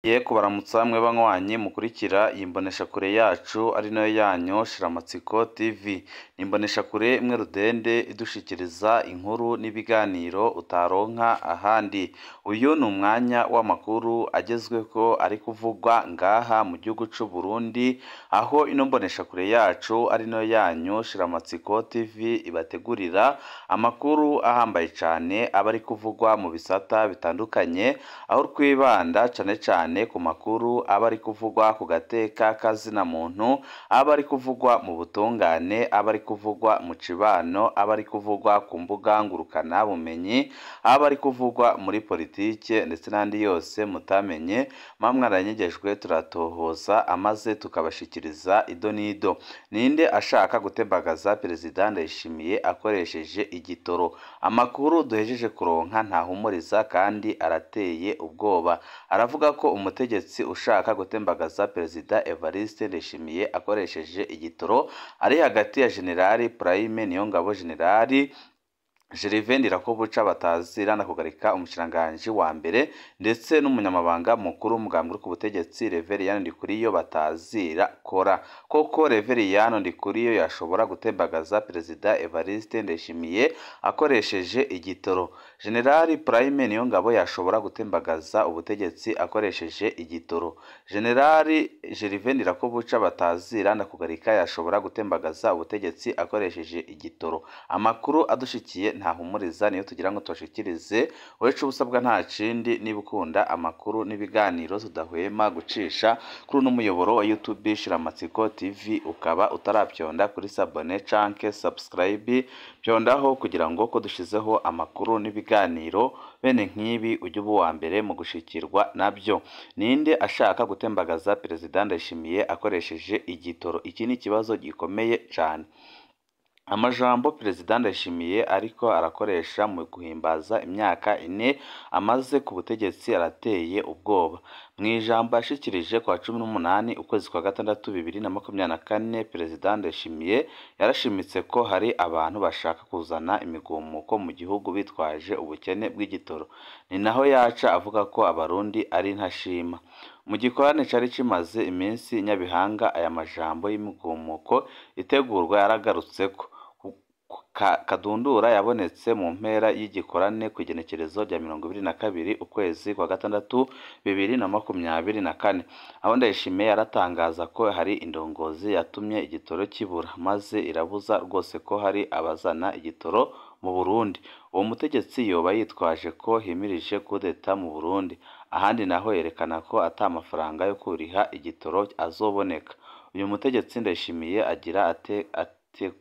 Ye kubaramutsa mwe banywanyi mukurikira iyi mboneshakure yacu ari nayo yanyu Shiramatsiko TV. Ni imboneshakure imwe rudende idushikiriza inkuru n'ibiganiro utaronka ahandi. Uyu ni umwanya w'amakuru agezweho ari kuvugwa ngaha mu gihugu c'u Burundi, aho ino mboneshakure yacu ari nayo yanyu Shiramatsiko TV ibategurira amakuru ahambaye cane aba ari kuvugwa mu bisata bitandukanye, aho twibanda cane cane ku makuru aba ari kuvugwa ku gateka kazina muntu, aba ari kuvugwa mu butungane, aba ari kuvugwa mu cibano, aba ari kuvugwa ku mbuga ngurukana bumenyi, aba ari kuvugwa muri politike ndetse n'andi yose mutamenye, muba mwaranyegejwe turatohoza amaze tukabashikiriza ido n'ido. Ninde ashaka gutembagaza Perezida Ndayishimiye akoresheje igitoro? Amakuru duhejeje kuronka ntahumuriza kandi arateye ubwoba. Aravuga ko umutegetsi ushaka gutembagaza Perezida Evariste Ndayishimiye akoresheje igitoro ari hagati ya Generali Prime Niyongabo, Generali Gervais Ndirakobuca batazira na kugarika umushikiranganji wa mbere ndetse n'umunyamabanga mukuru w'umugambi uri ku butegetsi Reveriyani Ndikuriyo batazira kora. Koko Reveriyani Ndikuriyo yashobora gutembagaza Perezida Evariste Ndayishimiye akoresheje igitoro. Generali Prime Niyongabo yashobora gutembagaza ubutegetsi akoresheje igitoro. Generali Gervais Ndirakobuca batazira na kugarika yashobora gutembagaza ubutegetsi akoresheje igitoro. Amakuru adushikiye ntahumuriza niyo tugira ngo tubashikirize. Uretse ubusabwa nta kindi, niba ukunda amakuru n'ibiganiro tudahwema gucisha kuri uno muyoboro wa YouTube Shiramatsiko TV, ukaba utarabyonda kuri sabone canke subscribe, byondaho kugira ngo ko dushizeho amakuru n'ibiganiro bene nk'ibi ujye uba uwa mbere mu gushikirwa nabyo. Ninde ashaka gutembagaza Perezida Ndayishimiye akoresheje igitoro? Iki ni ikibazo gikomeye cane. Amajambo Perezida Ndayishimiye ariko arakoresha mu guhimbaza imyaka ine amaze ku butegetsi arateye ubwoba. Mu ijambo yashikirije kwa 18 ukwezi kwa gatandatu 2024, Perezida Ndayishimiye yarashimitse ko hari abantu bashaka kuzana imigumuko mu gihugu bitwaje ubukene bw'igitoro. Ni naho yaca avuga ko Abarundi ari ntashima. Mu gikorane cari kimaze iminsi Nyabihanga, aya majambo y'imigumuko itegurwa yaragarutseko. Kadundura yabonetse mu mpera y'igikorane ku igenekerezo rya 22 ukwezi kwa gatandatu 2024, aho Ndayishimiye yaratangaza ko hari indongozi yatumye igitoro kibura, maze irabuza rwose ko hari abazana igitoro mu Burundi. Uwo mutegetsi yoba yitwaje ko himirije kudeta mu Burundi, ahandi naho yerekana ko ata mafaranga yo kuriha igitoro azoboneka. Uyu mutegetsi Ndayishimiye agira ate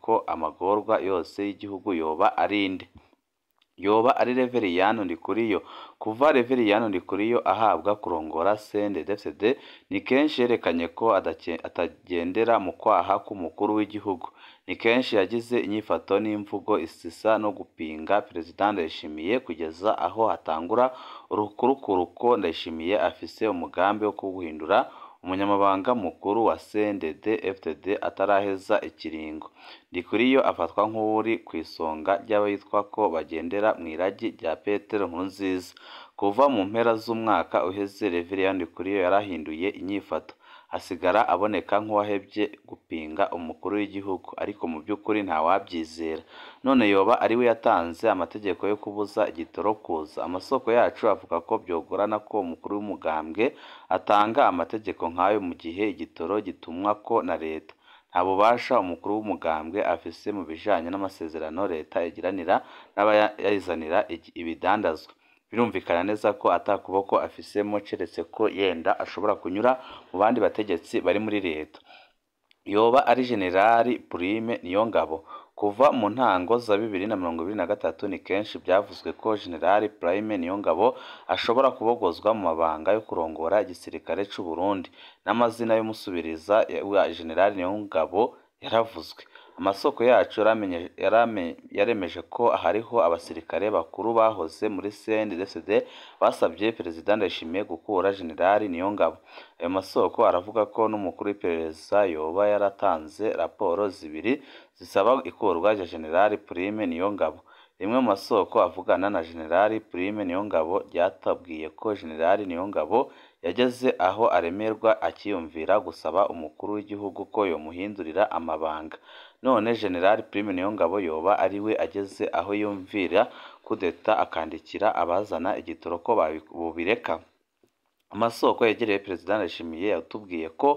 ko amagorwa yose y'igihugu yoba ari nde? Yoba ari Reveriyani Ndikuriyo. Kuva Reveriyani Ndikuriyo ahabwa kurongora CNDD-FDD, ni kenshi yerekanye ko atagendera mu kwaha k'umukuru w'igihugu. Ni kenshi yagize inyifato n'imvugo isisa no gupinga Perezida Ndayishimiye kugeza aho hatangura urukurukuru ko Ndayishimiye afise umugambi wo kuguhindura umunyamabanga mukuru wa CNDD-FDD ataraheza ikiringo. Ndikuriyo afatwa nk'uwuri ku isonga ry'abayitwa ko bagendera mu iragi rya Petero Nkurunziza. Kuva mu mpera z'umwaka uheze, Reveriyani Ndikuriyo yarahinduye inyifato, asigara aboneka nk'uwahevye gupinga umukuru w'igihugu, ariko mu by'ukuri ntawabyizera. None yoba ari we yatanze amategeko yo kubuza igitoro kuza? Amasoko yacu avuga ko byogorana ko umukuru w'umugambwe atanga amategeko nk'ayo mu gihe igitoro gitumwako na leta. Nta bubasha umukuru w'umugambwe afise mu bijanye n'amasezerano leta igiranira n'abayizanira ibidandazwa. Birumvikana neza ko ata kuboko afisemo, keretse ko yenda ashobora kunyura mu bandi bategetsi bari muri leta. Yoba ari Generali Prime Niyongabo. Kuva mu ntango za 2023 ni kenshi byavuzwe ko Generali Prime Niyongabo ashobora kubogozwa mu mabanga yo kurongora igisirikare c'u Burundi. N'amazina y'umusubiriza wa Generali Niyongabo yaravuzwe. Amasoko yacu yaremeje ko hariho abasirikare bakuru bahoze muri CNDD-FDD basabye Perezida Ndayishimiye gukura Generali Niyongabo. Ayo masoko aravuga ko n'umukuru w'iperereza yoba yaratanze raporo zibiri zisaba ikurwa rya Generali Prime Niyongabo. Rimwe mu masoko avugana na Generali Prime Niyongabo ryatabwiye ko Generali Niyongabo Yageze aho aremerwa akiyumvira gusaba umukuru w'igihugu ko yomuhindurira amabanga. None General Prime Niyongabo yoba ariwe ageze aho yumvira kudeta akandikira abazana igitoro ko bobireka? Amasoko yegereye Perezida Ndayishimiye yatubwiye ko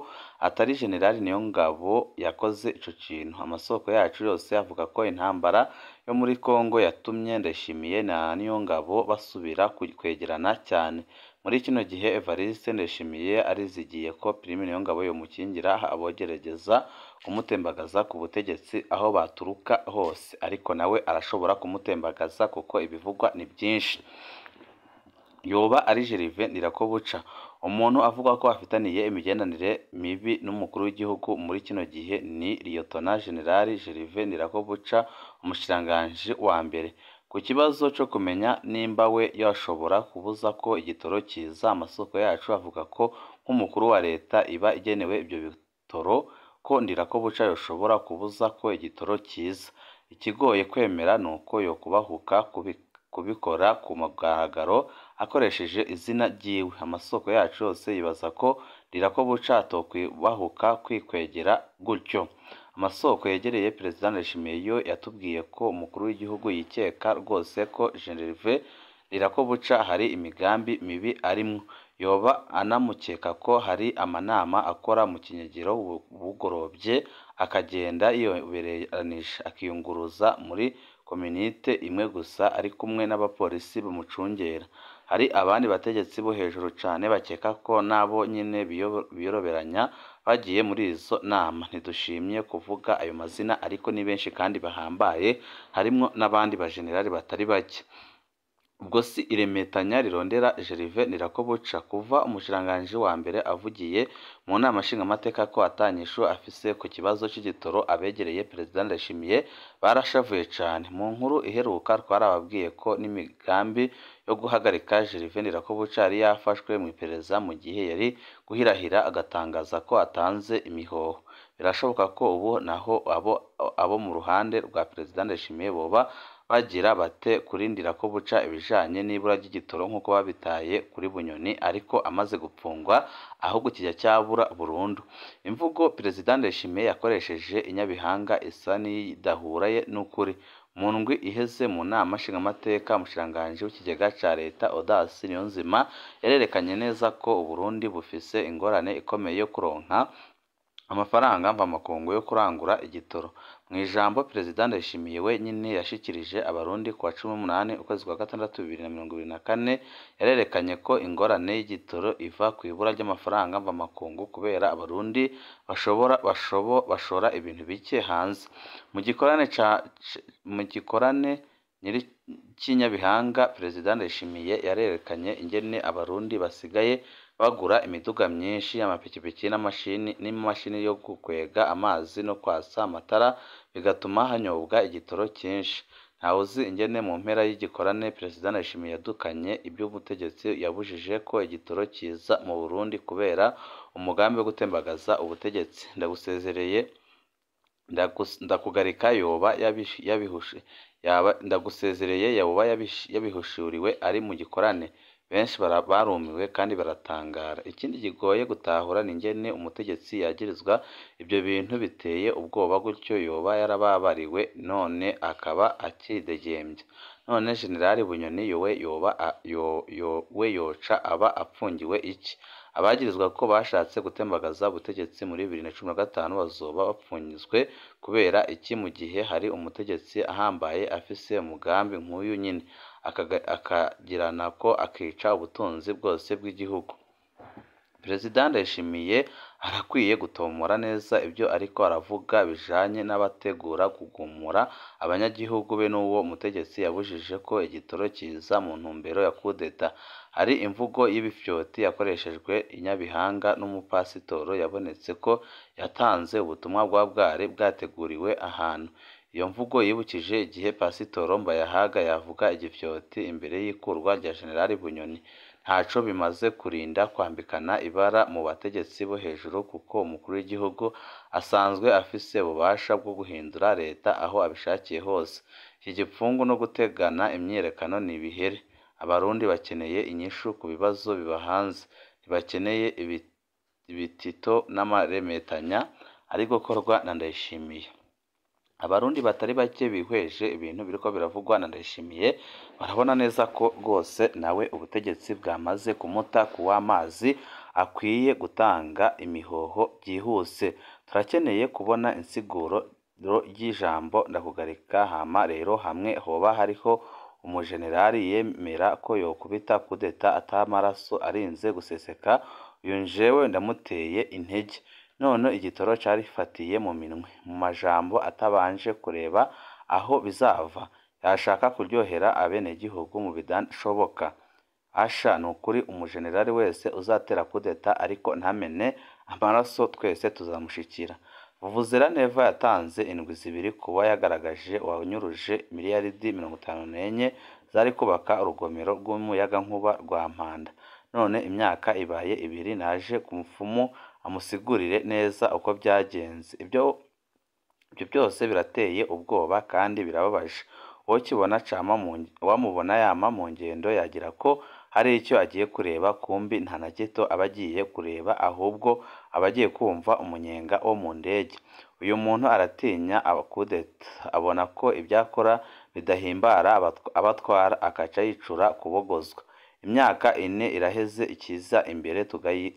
atari General Niyongabo yakoze ico kintu. Amasoko yacu yose avuga ko intambara yo muri Congo yatumye Ndayishimiye na Niyongabo basubira kwegerana cyane. Muri kino gihe Evariste Ndayishimiye arizigiye ko Prime Niyongabo yomukingira abogerageza kumutembagaza ku butegetsi aho baturuka hose, ariko nawe arashobora kumutembagaza kuko ibivugwa ni byinshi. Yoba ari Gervais Ndirakobuca, umuntu avuga ko afitaniye imigenderanire mibi n'umukuru w'igihugu muri kino gihe ni Liyetona General Gervais Ndirakobuca, umushikiranganji wa mbere. Ku kibazo co kumenya nimba we yoshobora kubuza ko igitoro kiza, amasoko yacu avuga ko nk'umukuru wa leta iba igenewe ivyo bitoro ko Ndirakobuca yoshobora kubuza ko igitoro kiza. Ikigoye kwemera nuko yokubahuka kubikora ku mugaragaro akoresheje izina ryiwe. Amasoko yacu yose yibaza ko Ndirakobuca atokwibahuka kwikwegera gutyo. Amasoko yegereye Perezida Ndayishimiye yo yatubwiye ko umukuru w'igihugu yikeka rwose ko Gervais Ndirakobuca hari imigambi mibi arimwo. Yoba anamukeka ko hari amanama akora mu kinyegero bugorovye, akagenda yiyoberanije akiyunguruza muri kominite imwe gusa ari kumwe n'abapolisi bamucungera. Hari abandi bategetsi bo hejuru cane bakeka ko nabo nyene biyoroberanya bagiye muri izo nama. Ntidushimye kuvuga ayo mazina ariko ni benshi kandi bahambaye, harimwo n'abandi bajenerali batari bake. Ubwo si iremetanya rirondera Gervais Ndirakobuca kuva umushikiranganji wa mbere avugiye mu nama nshingamateka ko atanyishu afise ku kibazo c'igitoro, abegereye Perezida Ndayishimiye barashavuye cane. Mu nkuru iheruka twarababwiye ko n'imigambi yo guhagarika Gervais Ndirakobuca yari yafashwe mw'iperereza mu gihe yari guhirahira agatangaza ko atanze imihoho. Birashoboka ko ubu naho abo mu ruhande rwa Perezida Ndayishimiye boba bagira bate kuri Ndirakobuca ibijanye n'ibura ry'igitoro nk'uko babitaye kuri Bunyoni, ariko amaze gupfungwa ahubwo kijya cyabura burundu. Imvugo Perezida Ndayishimiye yakoresheje i Nyabihanga isa n'iyidahuraye n'ukuri. Mu ndwi iheze mu nama nshingamateka, umushikiranganji w'ikigega ca leta Audace Niyonzima yarerekanye neza ko Uburundi bufise ingorane ikomeye yo kuronka amafaranga mvamakungu yo kurangura igitoro. Mw'ijambo Perezida Ndayishimiye wenyene yashikirije Abarundi kuwa 18 ukwezi kwa gatandatu 2024, yarerekanye ko ingorane y'igitoro iva kw'ibura ry'amafaranga mvamakungu kubera Abarundi bashora ibintu bike hanze. Mu gikorane c'i Nyabihanga, Perezida Ndayishimiye yarerekanye ingene Abarundi basigaye bagura imiduga myinshi, amapikipiki n'imashini yo gukwega amazi no kwatsa amatara, bigatuma hanyobwa igitoro cinshi. Ntawuzi ingene mu mpera y'igikorane Perezida Ndayishimiye yadukanye ivy'ubutegetsi yabujije ko igitoro kiza mu Burundi kubera umugambi wo gutembagaza ubutegetsi. Ndagusezereye ndakugarika yoba ndagusezereye yoba yabihushuriwe ari mu gikorane. Benshi barumiwe kandi baratangara. Ikindi kigoye gutahura ni ingene umutegetsi yagirizwa ivyo bintu biteye ubwoba gutyo yoba yarababariwe none akaba akidegemvya. None General Bunyoni we yoca aba apfungiwe iki? Abagirizwa ko bashatse gutembagaza ubutegetsi muri 2015 bazoba bapfunzwe kubera iki mu gihe hari umutegetsi ahambaye afise umugambi nk'uyu nyene, akagiranako akica ubutunzi bwose bw'igihugu? Perezida Ndayishimiye arakwiye gutomora neza ivyo ariko aravuga bijanye n'abategura kugumura abanyagihugu be n'uwo mutegetsi yabujije ko igitoro kiza mu ntumbero ya kudeta. Hari imvugo y'ibifyoti yakoreshejwe i Nyabihanga n'umupasitoro yabonetse ko yatanze ubutumwa bwa bwari bwateguriwe ahantu. Iyo mvugo yibukije igihe Pasitoro Mbayahaga yavuga igifyoti imbere y'ikurwa rya General Bunyoni. Ntaco bimaze kurinda kwambikana ibara mu bategetsi bo hejuru kuko umukuru w'igihugu asanzwe afise ububasha bwo guhindura leta aho abishakiye hose. Iki gipfungu no gutegana imyiyerekano nibihere. Abarundi bakeneye inyishu ku bibazo bibahanze. ntibakeneye ibitito n'amaremetanya ari gukorwa na Ndayishimiye. Abarundi batari bake bihweje ibintu biriko biravugwa na Ndayishimiye, barabona neza ko rwose nawe ubutegetsi bwamaze kumuta kuw'amazi, akwiye gutanga imihoho byihuse. Turakeneye kubona insiguro ry'ijambo ndakugarika. Hama rero hamwe hoba hariho umujenerali yemera ko yokubita kudeta atamaraso arinze guseseka, uyu njewe ndamuteye intege. None igitoro carifatiye mu minwe, mu majambo atabanje kureba aho bizava, yashaka kuryohera abenegihugu mu bidashoboka. Asha nukuri umujenerali wese uzatera kudeta ariko ntamene amaraso twese tuzamushikira. Vuvuzela Neva yatanze indwi zibiri kuba yagaragaje uwanyuruje miliyaridi 54 zari kubaka urugomero rw'umuyagankuba rwa Mpanda. None imyaka ibaye ibiri, naje ku mupfumu amusigurire neza uko byagenze. Ibyo byose birateye ubwoba kandi birababaje. Uwamubona yama mu ngendo yagira ko hari icyo agiye kureba, kumbi nta na gito aba agiye kureba, ahubwo aba agiye kumva umunyenga wo mu ndege. Uyu muntu aratinya abakudeta, abona ko ibyo akora bidahimbara abatwara, akaca yicura kubogozwa. Imyaka 4 iraheze ikiza imbere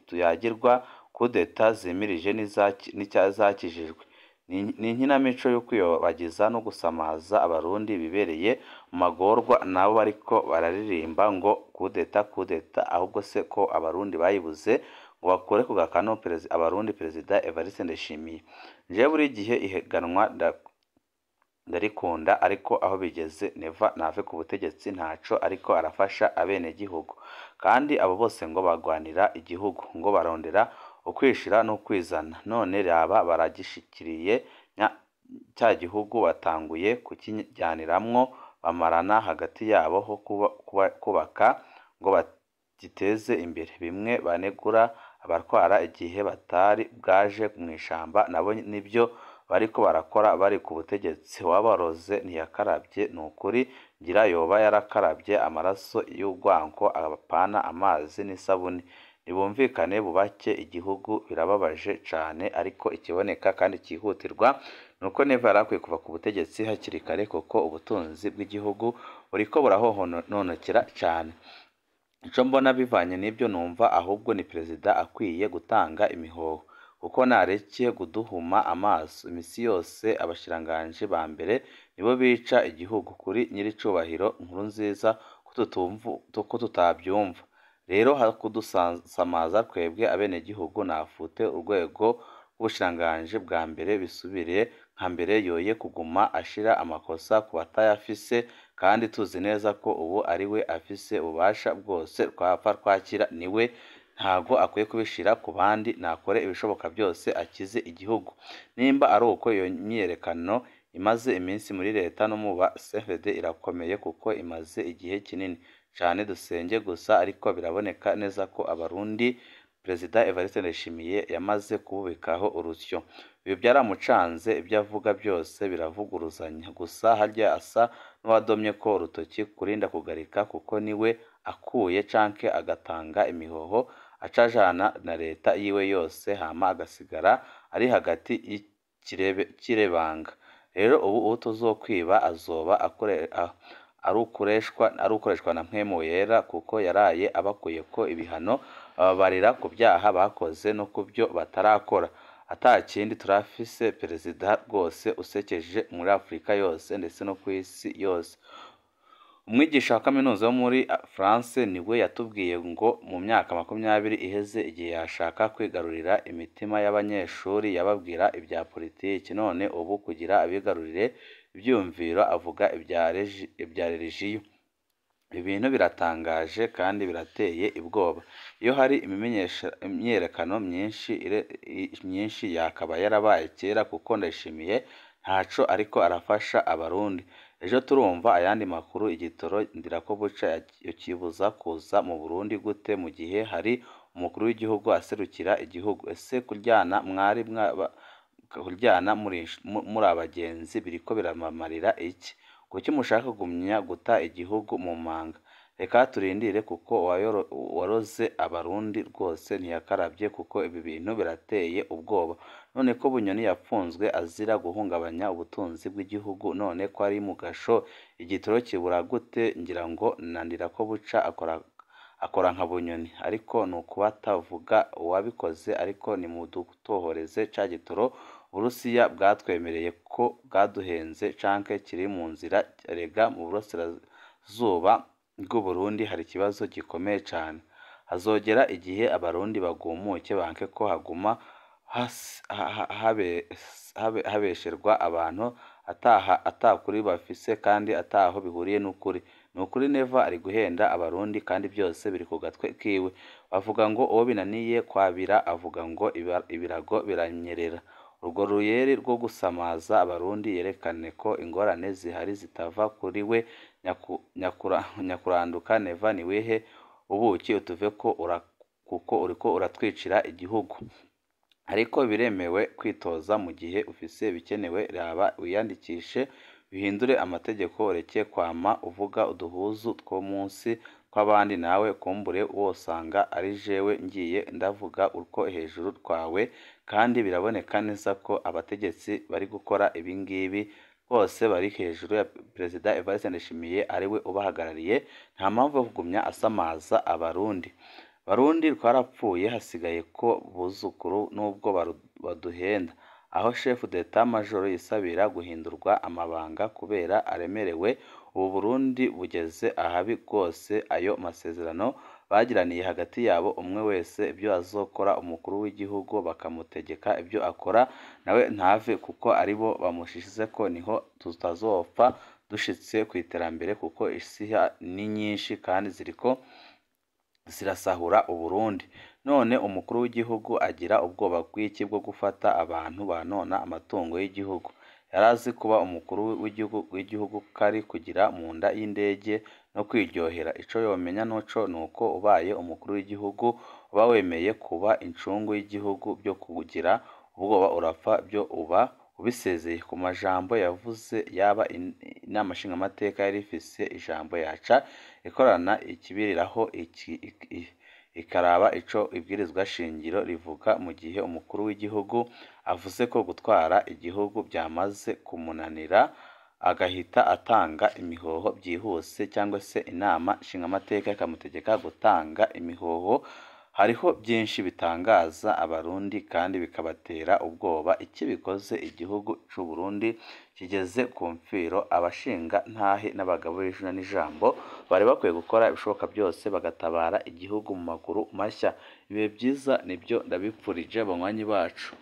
tuyagirwa kudeta zimirije n'izakijijwe. Ni inkinamico yo kwiyobagiza no gusamaza abarundi bibereye mu magorwa, nabo bariko bararirimba ngo kudeta kudeta, ahubwo se ko abarundi bayibuze ngo bakure ku gakanu abarundi Perezida Evariste Ndayishimiye. Jewe buri gihe ihiganwa ndarikunda, ariko aho bigeze Neva nave ku butegetsi ntaco ariko arafasha abenegihugu. Kandi abo bose ngo bagwanira igihugu, ngo barondera ukwishira n'ukwizana, none raba baragishikiriye cya gihugu batanguye kukijyaniramwo, bamarana hagati yabo ho kubaka ngo bagiteze imbere. Bimwe banegura abatwara igihe batari bwaje mw'ishamba, nabo nibyo bariko barakora bari ku butegetsi. Uwabaroze ntiyakarabye, nukuri ngira yoba yarakarabye amaraso y'urwanko apana amazi n'isabuni. Nibumvikane bubake igihugu, birababaje cane, ariko ikiboneka kandi cyihutirwa nuko Neva yari akwiye kuva ku butegetsi hakiri kare, kuko ubutunzi bw'igihugu buriko burahohononokera cane. Ico mbona bivanye n'ibyo numva, ahubwo ni perezida akwiye gutanga imihoho, kuko nareke kuduhuma amaso. Imisi yose abashikiranganji ba mbere nibo bica igihugu. Kuri nyiricubahiro Nkurunziza ko tutavyumva rero, hakudusamaza twebwe abenegihugu, nafute urwego rw'ubushikiranganji bwa mbere bisubire nka mbere, yoye kuguma ashira amakosa ku batayafise, kandi tuzi neza ko ubu ari we afise ububasha bwose, twapfa twakira niwe, ntago akwiye kubishira ku bandi. Nakore ibishoboka byose akize igihugu. Nimba ari uko iyo myiyerekano imaze iminsi muri leta no mu ba CFD irakomeye, kuko imaze igihe kinini cane. Dusenge gusa, ariko biraboneka neza ko abarundi Perezida Evariste Ndayishimiye yamaze kububikaho urusyo. Ibi byaramucanze, ibyo avuga byose biravuguruzanya. Gusa harya asa n'uwadomye ko urutoki kuri Ndakugarika, kuko niwe akuye canke agatanga imihoho, acajana na leta yiwe yose, hama agasigara ari hagati y'ikirebanga. Rero ubu utazokwiba azoba ari ukoreshwa na Mpwemu Yera, kuko yaraye abakuyeko ibihano, ababarira ku byaha bakoze no ku byo batarakora. Ata kindi turafise perezida rwose usekeje muri Afurika yose ndetse no ku isi yose. Umwigisha wa kaminuza wo muri France niwe yatubwiye ngo mu myaka 20 iheze, igihe yashaka kwigarurira imitima y'abanyeshuri yababwira ibya politiki, none ubu kugira abigarurire ibyiyumviro avuga ibya religiyo. Ibintu biratangaje kandi birateye ubwoba. Iyo hari imyiyerekano myinshi yakaba yarabaye kera, kuko Ndayishimiye ntaco ariko arafasha abarundi. Ejo turumva ayandi makuru. Igitoro Ndirakobuca yokibuza kuza mu Burundi gute mu gihe hari umukuru w'igihugu aserukira igihugu? Ese kuryana mwari kuryana muri abagenzi biriko birabamarira iki? Kuki mushaka kugumya guta igihugu mu manga? Reka turindire kuko uwaroze Abarundi rwose ntiyakarabye, kuko ibi bintu birateye ubwoba. None ko Bunyoni yapfunzwe azira guhungabanya ubutunzi bw'igihugu, none ko ari mu gasho igitoro kibura gute? Ngira ngo na Ndirakobuca akora nka Bunyoni, ariko ni ukubatavuga uwabikoze, ariko nimudutohoreze ca gitoro Uburusiya bwatwemereye ko bwaduhenze canke kiri mu nzira. Erega mu burasirazuba bw'Uburundi hari ikibazo gikomeye cane. Hazogera igihe Abarundi bagumuke banke ko haguma habesherwa abantu atakuri bafise kandi ataho bihuriye n'ukuri. Ni ukuri Neva ari guhenda Abarundi kandi byose biri ku gatwe kiwe. Bavuga ngo uwo binaniye kwabira avuga ngo ibirago biranyerera. Urwo ruyeri rwo gusamaza Abarundi yerekane ko ingorane zihari zitava kuri we. Nyakuranduka Neva niwihe ubuki utuveko kuko uriko uratwicira igihugu. Ariko biremewe kwitoza mu gihe ufise ibikenewe, raba wiyandikishe uhindure amategeko, ureke kwama uvuga uduhuzu two munsi kw'abandi, nawe kumbure wosanga ari jewe ngiye ndavuga utwo hejuru twawe. Kandi biraboneka neza ko abategetsi bari gukora ibingibi bose bari hejuru ya Perezida Evariste Ndayishimiye ariwe ubahagarariye. Nta mpamvu yo kugumya asamaza Abarundi. Barundi twarapfuye, hasigaye ko buzukuru nubwo baduhenda. Aho chef d'état major yisabira guhindurwa amabanga kubera aremerewe, ubu Burundi bugeze ahabi rwose. Ayo masezerano bagiraniye hagati yabo, umwe wese ibyo azokora, umukuru w'igihugu bakamutegeka ibyo akora, nawe ntave kuko aribo bamushizeko, niho tutazopfa dushitse ku iterambere, kuko isiha ni nyinshi kandi ziriko zirasahura Uburundi. None umukuru w'igihugu agira ubwoba bw'iki bwo gufata abantu banona amatungo y'igihugu? Yarazi kuba umukuru w'igihugu kari kugira mu nda y'indege no kwiryohera. Ico yomenya nuco nuko ubaye umukuru w'igihugu uba wemeye kuba incungu y'igihugu, byo kugira ubwoba urapfa byo uba ubisezeye. Ku majambo yavuze, yaba inama nshingamateka yari ifise ijambo yaca ikorana ikibiriraho ikaraba ico ibwirizwa shingiro rivuga, mu gihe umukuru w'igihugu avuze ko gutwara igihugu byamaze kumunanira agahita atanga imihoho byihuse, cyangwa se inama nshingamateka ikamutegeka gutanga imihoho. Hariho byinshi bitangaza Abarundi kandi bikabatera ubwoba. Iki bikoze igihugu c'u Burundi kigeze ku mfiro. Abashinga ntahe n'abagabo b'ijuna n'ijambo bari bakwiye gukora ibishoboka byose bagatabara igihugu mu maguru mashya. Ibihe byiza nibyo ndabipfurije banywanyi bacu.